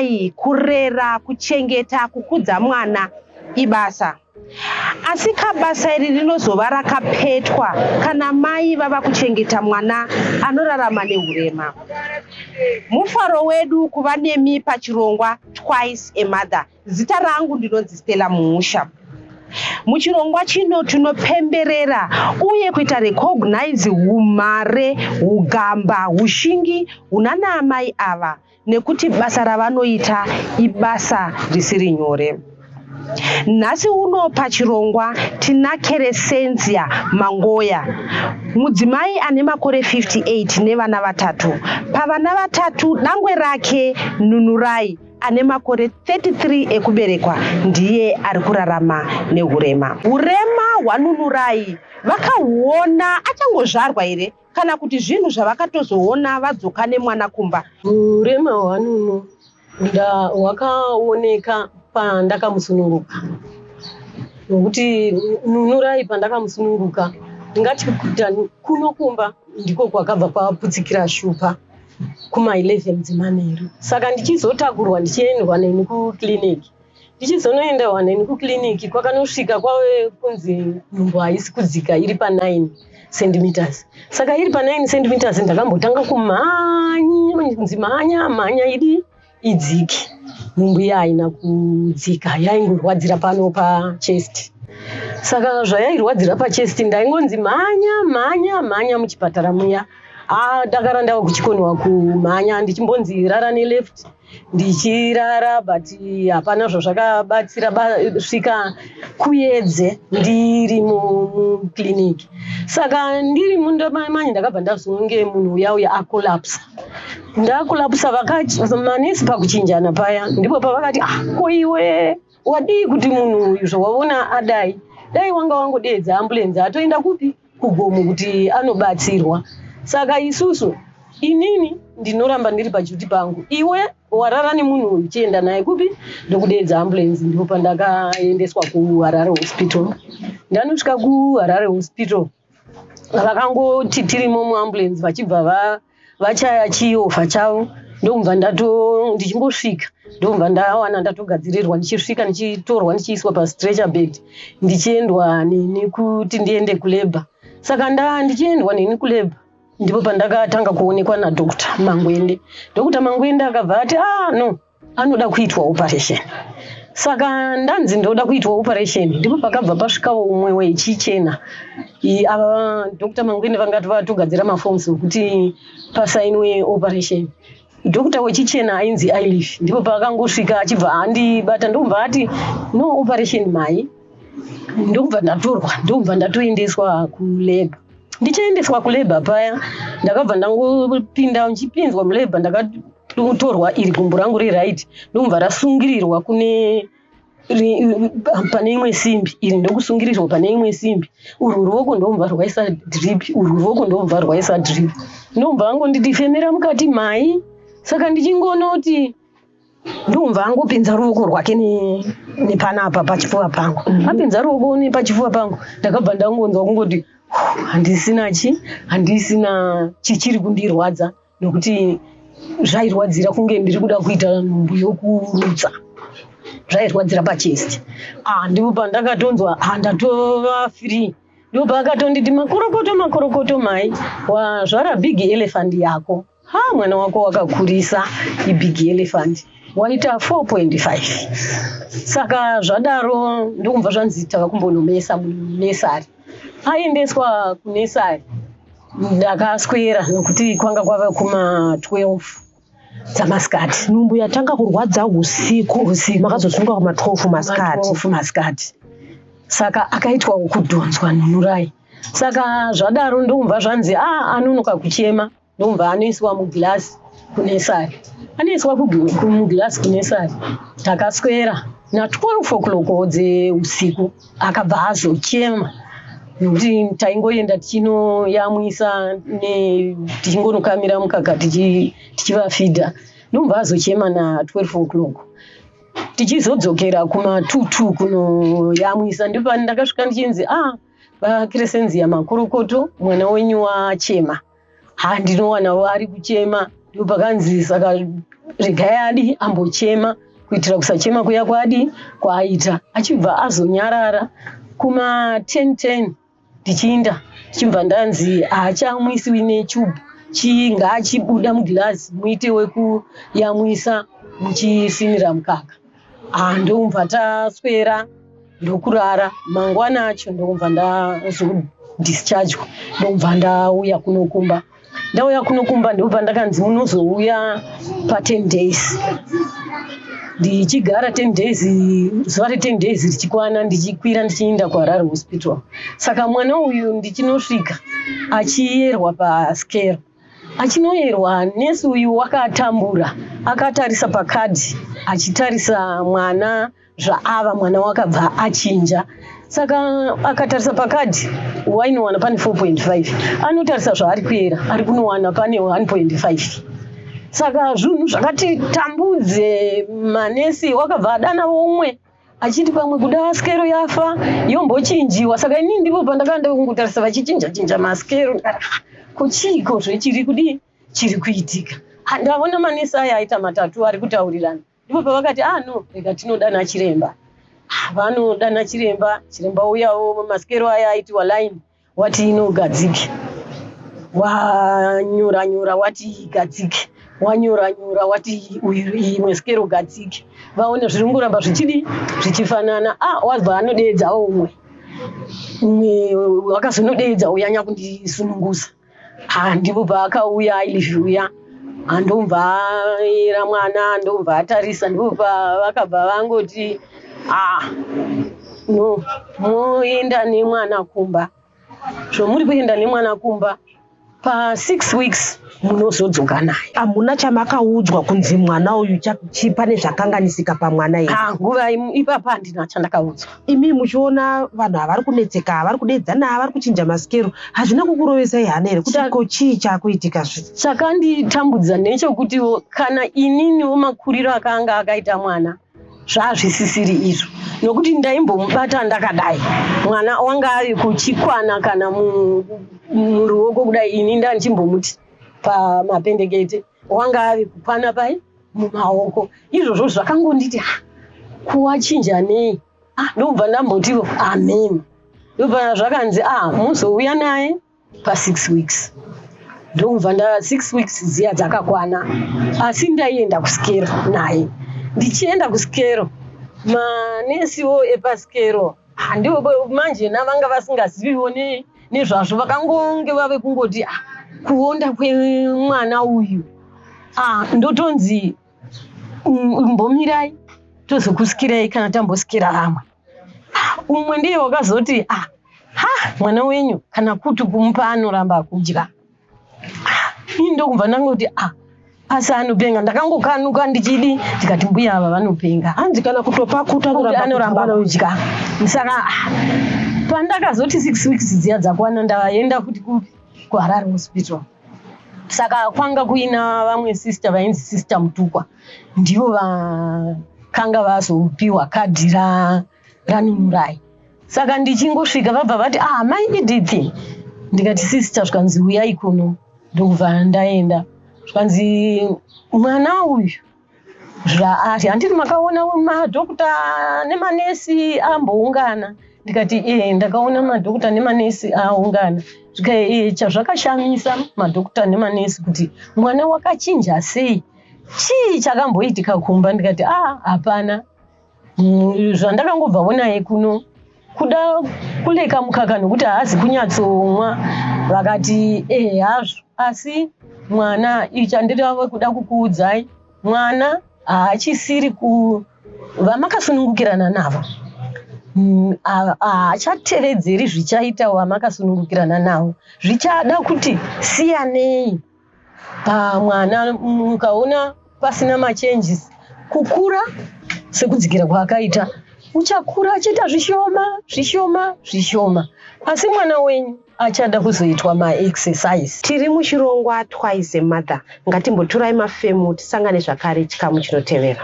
amai kurera, kuchengeta, kukudza mwana ibasa. Asi kabasa iri rinozova rakapetwa kana mai vava kuchengeta mwana anorarama nehurema. Mufaro wedu kuva nemi pachirongwa Twice a Mother. Zita rangu ndinonzi Stella Muusha. Muchirongwa chino tinopemberera uye kuita recognize humhare, hugamba, hushingi hunana amai ava nekuti basa ravanoita ibasa risiri nyore. Nhasi uno pachirongwa tina Keresensia Mangoya, mudzimai ane makore 58 nevana vatatu. Pavana vatatu, dangwe rake Nunurai ane makore 33 ekuberekwa ndiye ari kurarama nehurema. Hurema hwaNunurai vakahuona achangozvarwa here kana kuti zvinhu zvavakatozoona vadzoka nemwana kumba? Hurema hwaNunu hwakaoneka pandakamusununguka nokuti Nunurai pandakamusununguka ndingati kuno kumba ndiko kwakabva kwaputsikira shupa kuma 11 dzemanheru. Saka ndichizotakurwa ndichiendwa neni kuclinic, ndichizonoendawa neni kuclinic kwakanosvika kwave kunzi nhumbu haisi kudzika, iri pa 9 centimeters. Saka iri pa 9 centimeters ndakambotanga kumhanya, kunzi mhanya mhanya idi idzike. Nhumbu iya haina kudzika, yaingorwadzira pano pachest. Saka zvayairwadzira pachest ndaingonzi mhanya mhanya mhanya muchipatara muya. Ndakara ndava kuchikoniwa kumhanya, ndichimbonzi rara neleft, ndichirara, but hapana zvazvakabatsira. Svika kuyedze ndiri muclinic. Saka ndiri mundamanye ndakabva ndazonge munhu uya uya akolapsa. Ndakolapsa, manesi pakuchinjana paya ndipo pavakati, ah, ko iwe wadii kuti munhu uyu zvawaona adai, dai wanga wangodeedza ambulance atoenda kupi, kugomo kuti anobatsirwa. Saka isusu, inini ndinoramba ndiri paduty pangu, iwe warara nemunhu uyu, chienda naye kupi, ndokudeedza ambulance. Ndipo pandakaendeswa kuHarare Hospital. Ndanosvika kuHarare Hospital, vakangoti tirimo muambulance vachibva vachaya chiovha chavo, ndokubva ndichingosvika ndokubva ndawana ndatogadzirirwa. Ndichisvika, ndichitorwa, ndichiiswa pastretcher bed, ndichiendwa neni kuti ndiende kulabour. Saka ndichiendwa neni kulabour ndipo pandakatanga kuonekwa naDr Mangwende. Dr Mangwende akabva ati, ah, no, anoda kuitwa operation. Saka ndanzi ndoda kuitwa operation, ndipo pakabva pasvikawo umwe wechichena. Ava Dr Mangwende vangati vatogadzira maforms ekuti pasainwe operation. Doctor wechichena ainzi Ailif, ndipo paakangosvika achibva andibata, ndokubva ati, no operation mai. Ndokubva ndatorwa, ndokubva ndatoendeswa kulabour. Ndichiendeswa kulabour paya ndakabva ndangopinda, ndichipinzwa mulabour ndakatorwa iri gumbo rangu reright, ndokubva rasungirirwa kune pane imwe simbi, iri ndokusungirirwa pane imwe simbi, urwu ruoko ndokubva rwaisa drip, urwu ruoko ndokubva rwaisa drip. Ndokubva angonditi, femera mukati mai. Saka ndichingonoti ndokubva angopinza ruoko rwake nepanapa pachifuva pangu. Apinza ruoko nepachifuva pangu, ndakabva ndangonzwa kungoti handisina chi handisina chichiri kundirwadza, nokuti zvairwadzira kunge ndiri kuda kuita nhumbu yokurutsa, zvairwadzira pachest. Ah, ndipo pandakatonzwa, ah, ndatova free. Ndipo paakatonditi, makorokoto, makorokoto mai, wazvara big elephant yako. Ha, mwana wako wakakurisa, ibig elephant, waita 4.5. Saka zvadaro ndokubva zvanzi tava kumbonomesa munursery. Aendeswa kunursery ndakaswera, nokuti kwanga kwava kuma 12 dzamasikati. Nhumbu yatanga kurwadza usiku? Usiku. Makazosunga kuma12 masikati? 12 masikati. Saka akaitwa kudhonzwa Nunurai. Saka zvadaro ndokubva zvanzi, a, anonoka kuchema, ndokubva anoiswa muglass kunursery. Anoiswa muglass kunursery takaswera na12 o'clock dzeusiku akabva azochema, nokuti taingoenda tichinoyamwisa, tichingonokamira mukaka, tichivafidha. Ndokubva azochema na12 o'clock. Tichizodzokera kuma22 kunoyamwisa, ndipo ndakasvika ndichinzi, ah, vaKresenzia, makorokoto, mwana wenyu wachema. Ha, ndinowana ari kuchema. Ndipo pakanzi saka regai adi ambochema kuitira kusachema kuya kwadi kwaaita, achibva azonyarara kuma 10:10 ndichiinda, ndichibva ndanzi haachamwisiwi netube, chii ngaachibuda mugirazi muite wekuyamwisa muchisinira mukaka. Ah, ndobva taswera ndokurara. Mangwana acho ndobva ndazodischargwa, ndobva ndauya kunokumba. Ndauya kunokumba ndobva ndakanzi munozouya pa 10 days. Ndichigara 10 days, zuva re 10 days richikwana ndichikwira ndichienda kuHarare Hospital. Saka mwana uyu ndichinosvika achiyerwa paskero, achinoyerwa nesi uyu wakatambura, akatarisa pakadhi achitarisa mwana zvaava, mwana wakabva achinja. Saka akatarisa pakadhi wainowana pane 4.5, anotarisa zvaari kuyera ari kunowana pane 1.5. Saka zvinhu zvakati tambudze manesi, wakabva adana umwe achiti pamwe kuda skero yafa yombochinjiwa. Saka inini ndipo pandakaenda kungotarisa vachichinja chinja maskero, ndikati ko chiiko zvechiri kudii chiri kuitika. Ndaona manesi aya aita matatu ari kutaurirana, ndipo pavakati ah no, rega tinodana chiremba. Vanodana chiremba, chiremba uyawo maskero aya aitiwa line wati inogadzike, wanyora nyora wati igadzike, wanyora nyora wati uyu imwe skero gadzike. Vaona zviri kungoramba zvichidi zvichifanana. Ah, wabva anodeedzawo umwe, umwe wakazonodeedza uya nyakundisunungusa. Ah, ndipo paakauya ailivi uya, andobva ayera mwana, andobva atarisa, ndipo pavakabva vangoti ah no, moenda nemwana kumba. Zvomuri kuenda nemwana kumba pa6 weeks munozodzoka naye. Hamuna chamakaudzwa kunzi mwana uyu pane zvakanganisika pamwana here? Ah, nguva ipapa handina chandakaudzwa. Imi muchiona vanhu havari kunetseka, vari kudedzana, vari kuchinja masikero, hazvina kukurovesai hana here kuti ko chii chakuitika zve? Chakanditambudza ndechekutiwo kana ininiwo makuriro akanga akaita mwana zvazvisisiri izvo, nokuti ndaimbomubata ndakadai, mwana wanga ari kuchikwana kana muruoko kudai, ini ndandichimbomuti pamapendekete, wanga ari kukwana pai mumaoko. Izvozvo zvakangonditi ah, kuwachinja nei? Ah, ndobva ndambotiwo amen. Ndobva zvakanzi ah, muzouya naye pa6 weeks. Ndokubva nda 6 weeks dziya dzakakwana, asi ndaienda kusikero naye. Ndichienda kusikero, manesiwo epasikero handiwo manje navanga vasingaziviwo nezvazvo, vakangonge vave kungoti ah, kuonda kwemwana uyu. Ah, ndotonzi mbomirai tozokusikirai kana tambosikira vamwe. Ah, umwe ndiye wakazoti ah, ha mwana wenyu kana kuti kumupa anoramba kudya. Ah, ini ndokubva ndangoti ah, asi anopenga. Ndakangokanuka ndichidi, ndikati mbuya ava vanopenga. Hanzi kana kutopakuta Kuti anoramba kudya. Saka ah, pandakazoti 6 weeks dziya dzakwana, ndaenda kuti kupi, kuHarare Hospital. Saka kwanga kuina vamwe sister vainzi Sister Mutukwa, ndivo vakanga vazopiwa kadhi raNunurai. Saka ndichingosvika vabva vati ah, mai Edith. Ndikati sister. Zvikanzi uyai kuno. Ndokubva ndaenda, zvikanzi mwana uyu zvaari handiti makaona madhokuta nemanesi amboungana? Ndikati e, ndakaona madhokuta nemanesi aungana. Zvika chazvakashamisa madhokuta nemanesi kuti mwana wakachinja sei, chii chakamboitika kumba? Ndikati ah, hapana. Zvandakangobvawo naye kuno kuda kuleka mukaka nokuti haazi kunyatsomwa. Vakati eh, hazvo, asi mwana ichandirava kuda kukuudzai, mwana haachisiri ku vamakasunungukirana navo, haachatevedzeri zvichaita vamakasunungukirana navo, zvichada kuti siyanei pamwana. Mukaona pasina machanges, kukura sekudzikira kwaakaita, uchakura achiita zvishoma zvishoma zvishoma, asi mwana wenyu achada kuzoitwa maexercise. Tiri muchirongwa Twice a Mother. Ngatimboturai mafemu, tisangane zvakare chikamu chinotevera.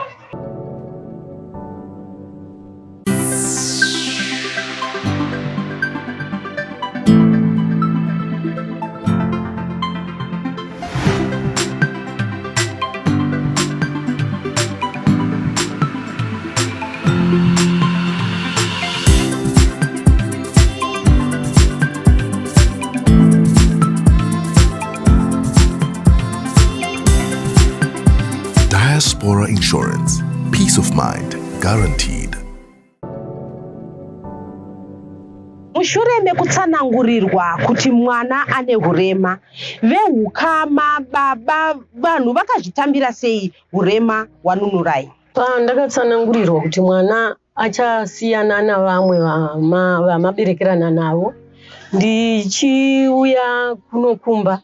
Peace of mind guaranteed. Mushure mekutsanangurirwa kuti mwana ane hurema, vehukama, baba, vanhu vakazvitambira sei hurema hwaNunurai? Pandakatsanangurirwa kuti mwana achasiyana navamwe vamaberekerana navo, ndichiuya kunokumba,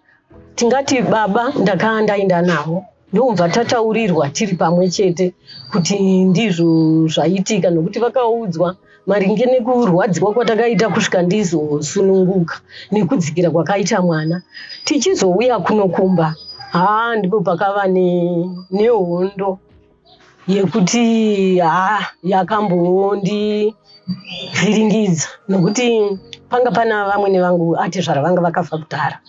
tingati baba ndakaa ndaenda navo, ndobva tataurirwa tiri pamwe chete kuti ndizvo zvaitika, nokuti vakaudzwa maringe nekurwadziwa kwatakaita kusvika ndizosununguka nekudzikira kwakaita mwana. Tichizouya kunokumba, haa, ndipo pakava nehondo yekuti haa, yakambondivhiringidza, nokuti panga pana vamwene vangu atezvara vanga vakafa kudhara.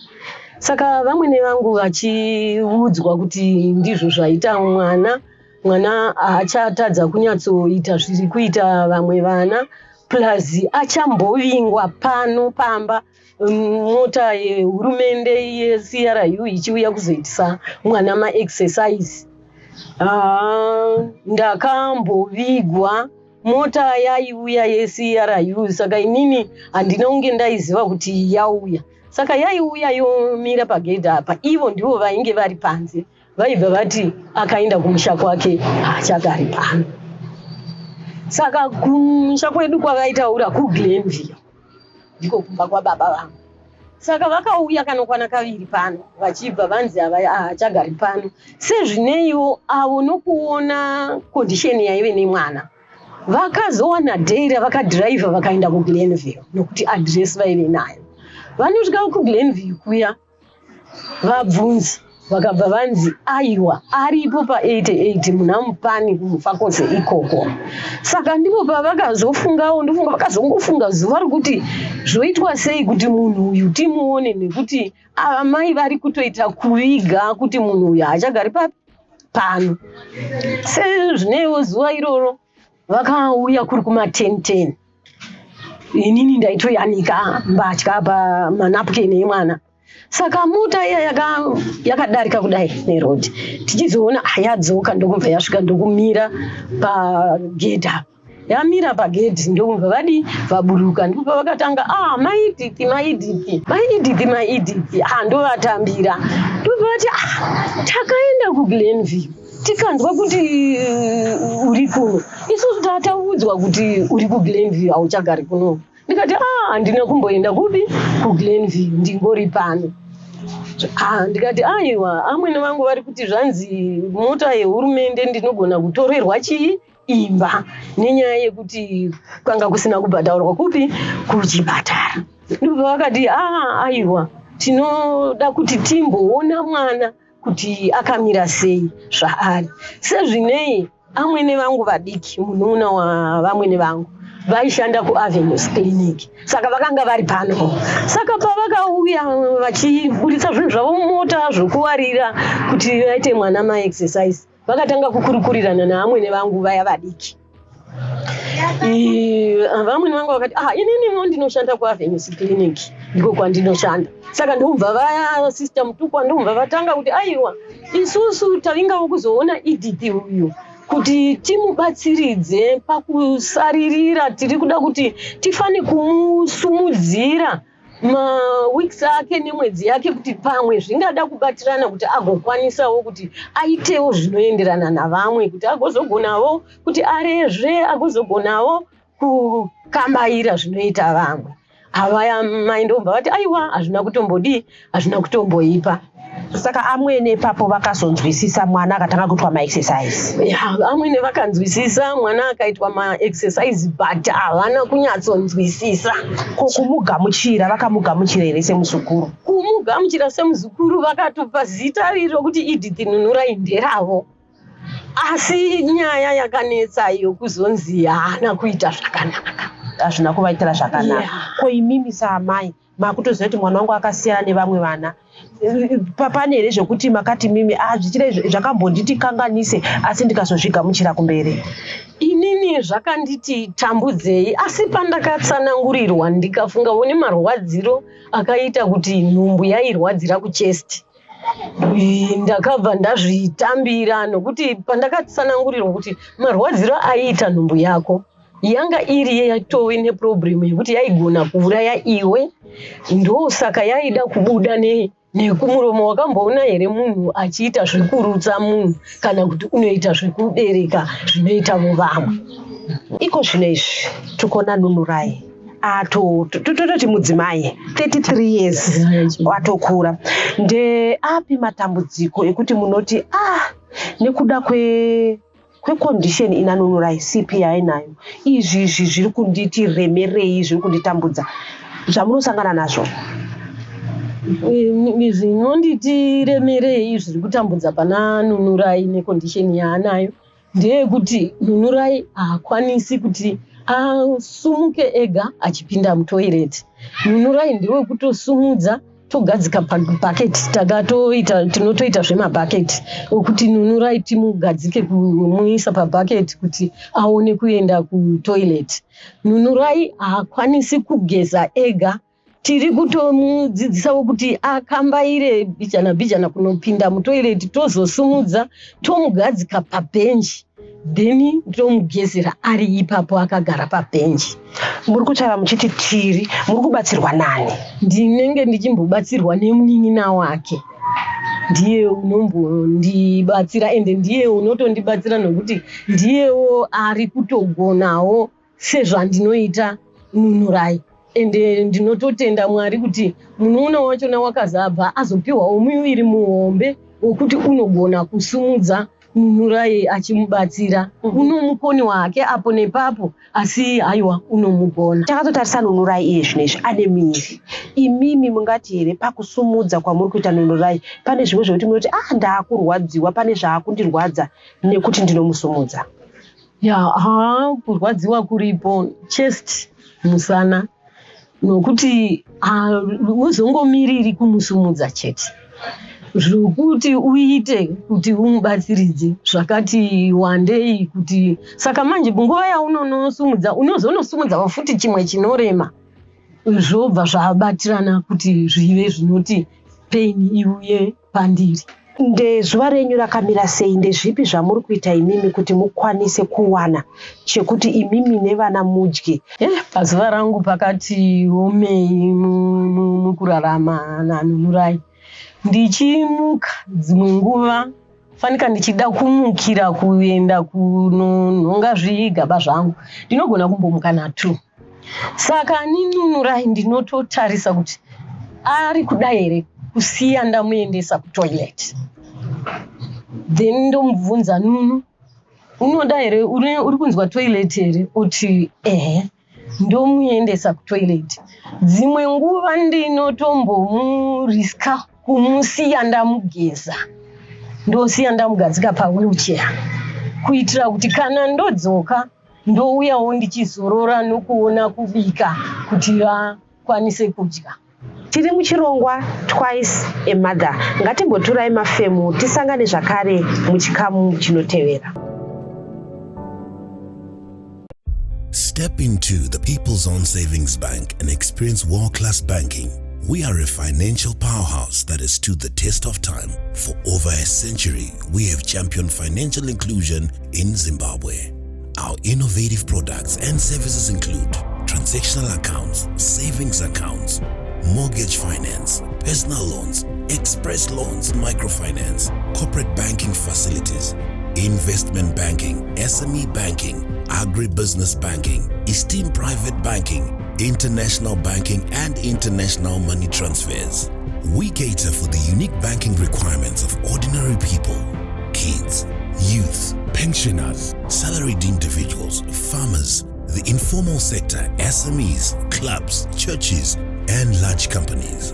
Saka vamwene vangu vachiudzwa kuti ndizvo zvaita mwana, mwana haachatadza kunyatsoita zviri kuita vamwe vana, plus achambovingwa pano pamba, mota yehurumende yeCRU ichiuya kuzoitisa mwana maexercise. Ndakambovigwa mota yaiuya yeCRU, saka inini handina kunge ndaiziva kuti yauya. Saka yaiuya yomira pagedhi apa, ivo ndivo vainge vari panze, vaibva vati akaenda kumusha kwake, haachagari pano. Saka kumusha kwedu kwavaitaura kuGlenview, ndiko kumba kwababa vangu. Saka vakauya kanokwana kaviri pano, vachibva vanzi haachagari pano. Sezvineiwo avo nokuona condition yaive nemwana, vakazowana day ravakadhiraivha vakaenda kuGlenview, nokuti address vaive nayo. Vanosvika kuGlenview kuya, vabvunza, vakabva vanzi aiwa, aripo pa88 muna Mupani kuMufakose ikoko. Saka ndipo pavakazofungawo, ndofunga vakazongofunga zuva rekuti zvoitwa sei kuti munhu uyu timuone, nekuti ava mai vari kutoita kuviga kuti munhu uyu haachagari papi pano. Sezvineiwo zuva iroro vakauya kuri kuma10 10, inini ndaitoyanika mbatya pamanapukeni emwana. Saka mota iya yakadarika kudai nerodhi, tichizoona yadzoka, ndokubva yasvika ndokumira pagedhi apa. Yamira pagedhi, ndokubva vadi vaburuka, ndipo pavakatanga, "Ah, maiDithi, maiDithi, maiDithi, maiDithi." Ah, ndovatambira, ndobva vati, "Ah, takaenda kuGlenview tikanzwa kuti uri kuno. Isusu tataudzwa kuti uri kuGlenview, hauchagari kuno." Ndikati, "Ah, handina kumboenda kupi kuGlenview, ndingori pano." Ah, ndikati, "Aiwa, amwene vangu vari kuti zvanzi mota yehurumende ndinogona kutorerwa chii imba nenyaya yekuti kwanga kusina kubhadharwa kupi kuchipatara." Ndobva vakati, "Ah, aiwa, tinoda kuti timboona mwana kuti akamira sei zvaari." Sezvinei amwene vangu vadiki, munun'una wavamwene vangu, vaishanda kuAvenues Clinic, saka vakanga vari pano. Saka pavakauya vachiburitsa zvinhu zvavo mumota zvokuwarira kuti vaite mwana maexercise, vakatanga kukurukurirana naamwene vangu vaya vadiki. Vamwene vangu vakati, "Ah, ininiwo ndinoshanda kuAvenues Clinic, ndiko kwandinoshanda." Saka ndobva vaya Sister Mutukwa ndobva vatanga kuti, "Aiwa, isusu tavingawo kuzoona Edith uyu kuti timubatsiridze pakusaririra. Tiri kuda kuti tifane kumusumudzira maweeks ake nemwedzi yake, kuti pamwe zvingada kubatirana kuti agokwanisawo kuti aitewo zvinoenderana navamwe, kuti agozogonawo kuti arezve, agozogonawo kukambaira zvinoita vamwe." Avaya mai ndobva vati, "Aiwa, hazvina kutombodii, hazvina kutomboipa." Saka amwene ipapo vakazonzwisisa, mwana akatanga kuitwa maexercise? Ya, amwene vakanzwisisa, mwana akaitwa maexercise, but havana kunyatsonzwisisa. Ko kumugamuchira, vakamugamuchira here semuzukuru? Kumugamuchira semuzukuru, vakatopa zita riro kuti Edith Nunurai nderavo. Asi nyaya yakanetsa yokuzonzi haana kuita zvakanaka. Hazvina kuvaitira zvakanaka. Yeah. Ko imimi saamai makutoziva kuti mwana wangu akasiyana nevamwe vana, pane here zvekuti makati mimi, ah, zvichida izvi zvakambonditi kanganise, asi ndikazozvigamuchira kumberi? Inini zvakanditi tambudzei, asi pandakatsanangurirwa ndikafungawo nemarwadziro akaita kuti nhumbu yairwadzira kuchest. Ndakabva ndazvitambira nokuti pandakatsanangurirwa kuti marwadziro aiita nhumbu yako yanga iri yatove neproblem yekuti yaigona kuuraya iwe, ndosaka yaida kubuda nekumuromo. Wakamboona here munhu achiita zvekurutsa munhu kana kuti unoita zvekubereka zvinoitavo vamwe? Iko zvino izvi tikuona Nunurai tototi mudzimai, 33 years, atokura. Ndeapi matambudziko ekuti munoti ah, nekuda kwecondition ina Nunurai, CP yainayo, izvi izvi zviri kunditi remerei, zviri kunditambudza, zvamunosangana nazvo? Zvinonditi remerei, zviri kutambudza pana Nunurai necondition yaanayo, ndeyekuti Nunurai haakwanisi kuti asumuke ega achipinda mutoilet. Nunurai ndewekutosumudza, togadzika pabhaketi. Takatoita, tinotoita zvemabhaketi okuti Nunurai timugadzike, kumuisa pabhaketi kuti aone kuenda kutoilet. Nunurai haakwanisi kugeza ega. Tiri kutomudzidzisawo kuti akambaire bijana bijana kunopinda mutoilet, tozosumudza, tomugadzika pabhenji, then tomugezera ari ipapo akagara pabhenji. Muri kutaura muchiti tiri, muri kubatsirwa nani? Ndinenge ndichimbobatsirwa nemunin'ina wake. Ndiye unombondibatsira, ende ndiye unotondibatsira nokuti ndiyewo ari kutogonawo sezvandinoita Nunurai. Ende ndinototenda Mwari kuti munun'una wachona wakazabva azopiwawo muviri muhombe wokuti unogona kusumudza Nunurai achimubatsira. Unomukoni wake apo nepapo, asi haiwa, unomugona. Takatotarisa Nunurai iye zvino izvi ane miviri. Imimi mungati here pakusumudza kwamuri kuita Nunurai pane zvimwe zvekuti munoti ah, ndaakurwadziwa, pane zvaakundirwadza nekuti ndinomusumudza? Ya, ha, kurwadziwa kuripo, chest, musana, nokuti uzongomiriri kumusumudza chete. Zvokuti uite kuti umubatsiridze zvakati wandei, kuti saka manje nguva yaunonosumudza unozonosumudzawo futi chimwe chinorema, zvobva zvabatirana kuti zvive zvinoti pain iuye pandiri. Ndezuva renyu rakamira sei? Ndezvipi zvamuri kuita imimi kuti mukwanise kuwana chekuti imimi nevana mudye? Pazuva rangu pakati omei mukurarama naNunurai. Ndichimuka dzimwe nguva, fanika ndichida kumukira kuenda kunonhonga zvigaba zvangu, ndinogona kumbomuka na2. Saka niNunurai ndinototarisa kuti ari kuda here kusiya ndamuendesa kutoilet, then ndomubvunza, "Nunu, unoda here, uri kunzwa toilet here?" Uti ehe, ndomuendesa kutoilet. Dzimwe nguva ndinotombomuriska kumusiya ndamugeza, ndosiya ndamugadzika pawheelchair, kuitira kuti kana ndodzoka ndouyawo ndichizorora nokuona kubika kuti vakwanise kudya. Tiri muchirongwa Twice a Mother. Ngatimboturai mafemu, tisangane zvakare muchikamu chinotevera. Step into the People's Own Savings Bank and experience world class banking. We are a financial powerhouse that has stood the test of time. For over a century, we have championed financial inclusion in Zimbabwe. Our innovative products and services include transactional accounts, savings accounts, mortgage finance, personal loans, express loans, microfinance, corporate banking facilities, investment banking, SME banking, agribusiness banking, esteemed private banking, international banking, and international money transfers. We cater for the unique banking requirements of ordinary people, kids, youth, pensioners, salaried individuals, farmers, the informal sector, SMEs, clubs, churches, and large companies.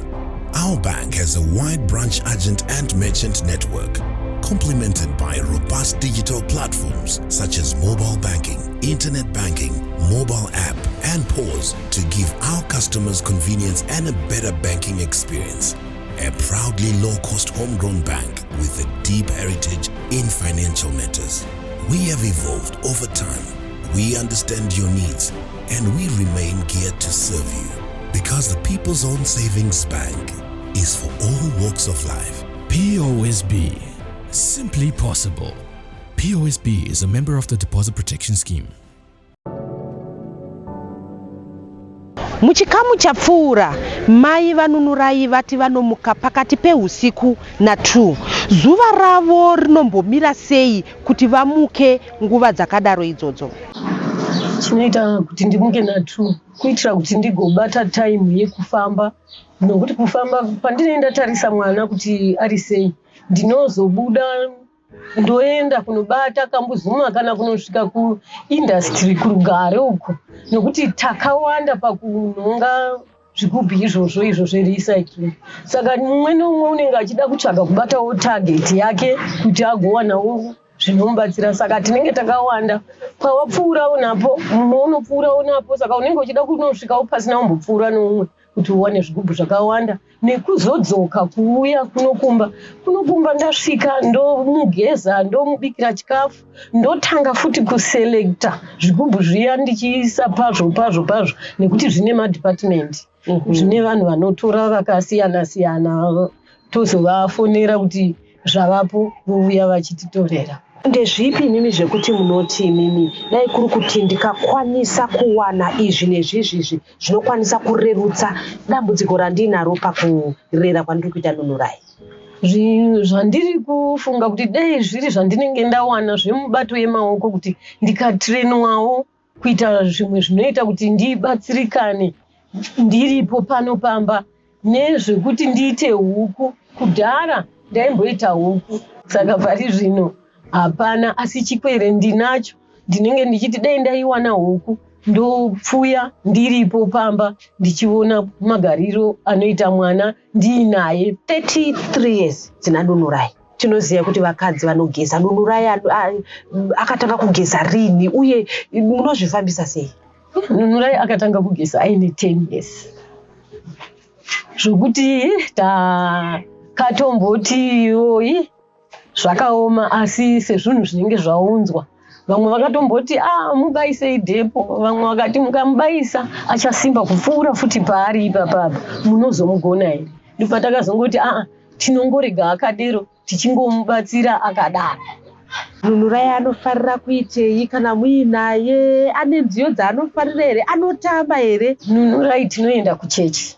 Our bank has a wide branch agent and merchant network, complemented by robust digital platforms such as mobile banking, internet banking, mobile app, and POS to give our customers convenience and a better banking experience. A proudly low-cost homegrown bank with a deep heritage in financial matters. We have evolved over time. We understand your needs and we remain geared to serve you. Because the People's Own Savings Bank is for all walks of life. POSB. Simply possible. POSB is a member of the Deposit Protection Scheme. Muchikamu chapfuura, mai vaNunurai vati vanomuka pakati pehusiku na2. Zuva ravo rinombomira sei kuti vamuke nguva dzakadaro idzodzo? Chinoita kuti ndimuke na2 kuitira kuti ndigobata time yekufamba, nokuti kufamba pandinenge ndatarisa mwana kuti ari sei, ndinozobuda ndoenda kunobata Kambuzuma kana kunosvika kuindustry kuRugare uko, nokuti takawanda pakunhonga zvigubhu izvozvo izvo zverecycling. Saka mumwe neumwe unenge achida kutsvaga kubatawo target yake kuti agowanawo zvinomubatsira. Saka tinenge takawanda, pawapfuurawo napo mumwe unopfuurawo napo, saka unenge uchida kunosvikawo pasina kumbopfuura noumwe kuti uwane zvigubhu zvakawanda. Nekuzodzoka kuuya kunokumba, kunokumba ndasvika ndomugeza, ndomubikira chikafu, ndotanga futi kuselecta zvigubhu zviya ndichiisa pazvo pazvo pazvo, nekuti zvine madepartment, zvine vanhu vanotora vakasiyana siyana, tozovafonera kuti zvavapo, vouya vachititorera. Ndezvipi imimi zvekuti munoti imimi dai kuri kuti ndikakwanisa kuwana izvi nezvizvi izvi zvinokwanisa kurerutsa dambudziko randinaro pakurera kwandiri kuita Nunurai? Zvandiri kufunga kuti dai zviri zvandinenge ndawana zvemubato yemaoko, kuti ndikatrenwawo kuita zvimwe zvinoita kuti ndibatsirikane ndiripo pano pamba, nezvekuti ndiite huku. Kudhara ndaimboita huku, saka pari zvino hapana, asi chikwere ndinacho. Ndinenge ndichiti dai ndaiwana huku ndopfuya ndiripo pamba, ndichiona magariro anoita mwana ndiinaye. 33 years dzina Nunurai. Tinoziva kuti vakadzi vanogeza. Nunurai akatanga kugeza rini, uye munozvifambisa sei? Nunurai akatanga kugeza aine 10 years, zvokuti takatomboti oi zvakaoma, asi sezvinhu zvinenge zvaunzwa, vamwe vakatomboti a mubaisei Depo, vamwe vakati mukamubaisa achasimba kupfuura futi paari ipapapa, munozomugona here? Ndopatakazongoti aa, tinongorega akadero, tichingomubatsira akadaro. Nunurai anofarira kuitei kana muinaye? Ane nziyo dzaanofarira here? Anotamba here? Nunurai tinoenda kuchechi,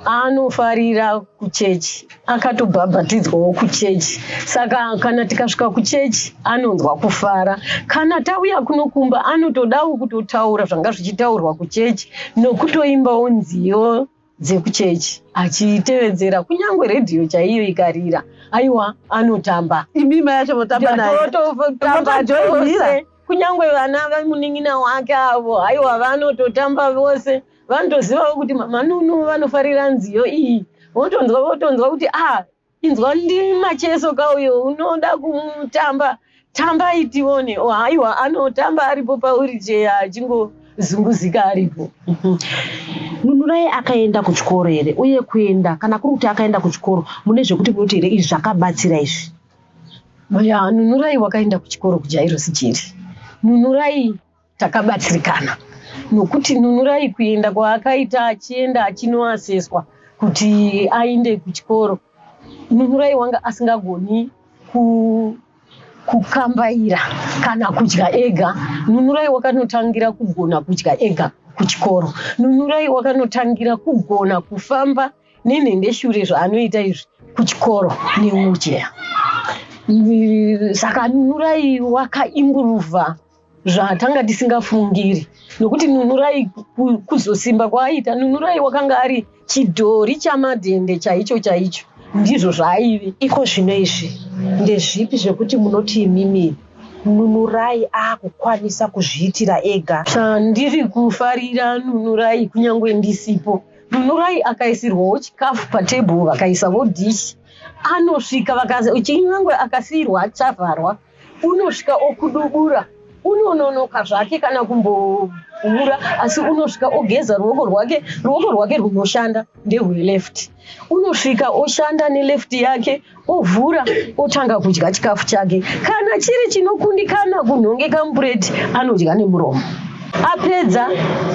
anofarira kuchechi, akatobhabhatidzwawo kuchechi, saka kana tikasvika kuchechi anonzwa kufara. Kana tauya kunokumba anotodawo kutotaura zvanga zvichitaurwa kuchechi nokutoimbawo nziyo dzekuchechi achitevedzera. Kunyange redhiyo chaiyo ikarira, aiwa, anotamba. Imima yacho motamba naye? Totamba. Motojoinira? Tose, kunyange vana vamunin'ina wake avo, aiwa, vanototamba vose. Vanotozivawo kuti mama Nunu vanofarira nziyo iyi, votonzwa votonzwa kuti a inzwa ndiMacheso kauyo, unoda kumutamba, tambai tione. Oh, aiwa, anotamba aripo pawheelchair achingozunguzika aripo. Nunurai akaenda kuchikoro here? Uye kuenda, kana kuri kuti akaenda kuchikoro, mune zvekuti munoti here izvi zvakabatsira izvi? Ya, Nunurai wakaenda kuchikoro kuJairos Jiri. Nunurai takabatsirikana nokuti Nunurai kuenda kwaakaita achienda achinoaseswa kuti aende kuchikoro, Nunurai wanga asingagoni kukambaira kana kudya ega. Nunurai wakanotangira kugona kudya ega kuchikoro. Nunurai wakanotangira kugona kufamba nenhendeshure zvaanoita izvi kuchikoro newheelchair. Saka Nunurai wakaimprova zvatanga tisingafungiri, nokuti Nunurai kuzosimba kwaaita, Nunurai wakanga ari chidhori chamadhende chaicho chaicho, ndizvo zvaaive. Iko zvino izvi ndezvipi zvekuti munoti imimi Nunurai akukwanisa kuzviitira ega? Chandiri kufarira Nunurai, kunyange ndisipo, Nunurai akaisirwawo chikafu patebhuru, vakaisavo dhishi, anosvika, kunyange akasiyirwa achavharwa, unosvika okudubura. Unononoka zvake kana kumbobura, asi unosvika ogeza ruoko rwake. Ruoko rwake runoshanda nderweleft. Unosvika oshanda neleft yake, ovhura, otanga kudya chikafu chake. Kana chiri chinokundikana kunhongeka mupureti, anodya nemuromo. Apedza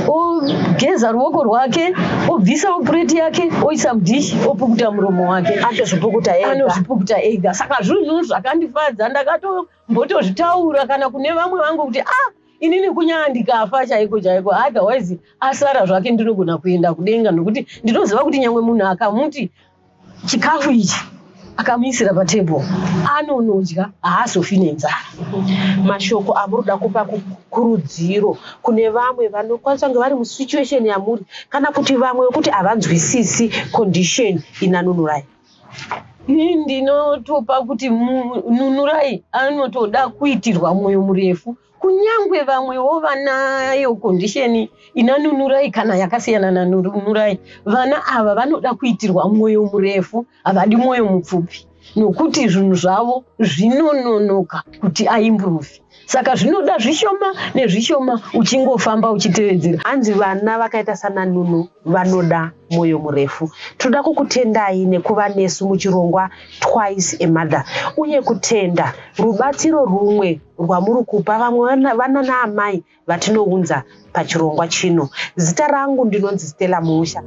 ogeza ruoko rwake, obvisawo pureti yake, oisa mudhishi, opukuta muromo wake. Anotozvipukuta ega. Anozvipukuta ega. Saka zvinhu zvakandifadza, ndakatombotozvitaura kana kune vamwe vangu kuti ah, inini kunyanya ndikafa chaiko chaiko, otherwise asara zvake ndinogona kuenda kudenga, nokuti ndinoziva kuti nyangwe munhu akamuti chikafu ichi, akamuisira patebhuru, anonodya, haazofi nenzara. Mashoko amuri kuda kupa kukurudziro kune vamwe vanokwanisa kunge vari musituation yamuri, kana kuti vamwe vekuti havanzwisisi condition inaNunurai? Ini ndinotopa kuti Nunurai anotoda kuitirwa mwoyo murefu. Kunyangwe vamwewo vanayo condition ina Nunurai kana yakasiyana naNunurai, vana ava vanoda kuitirwa mwoyo murefu, havadi mwoyo mupfupi, nokuti zvinhu zvavo zvinononoka kuti aimprove. Saka zvinoda zvishoma nezvishoma, uchingofamba uchitevedzera. Hanzi vana vakaita sanaNunu vanoda mwoyo murefu. Toda kukutendai nekuva nesu muchirongwa Twice a Mother, uye kutenda rubatsiro rumwe rwamuri kupa vamwe vana naamai vatinounza pachirongwa chino. Zita rangu ndinonzi Stella Musha.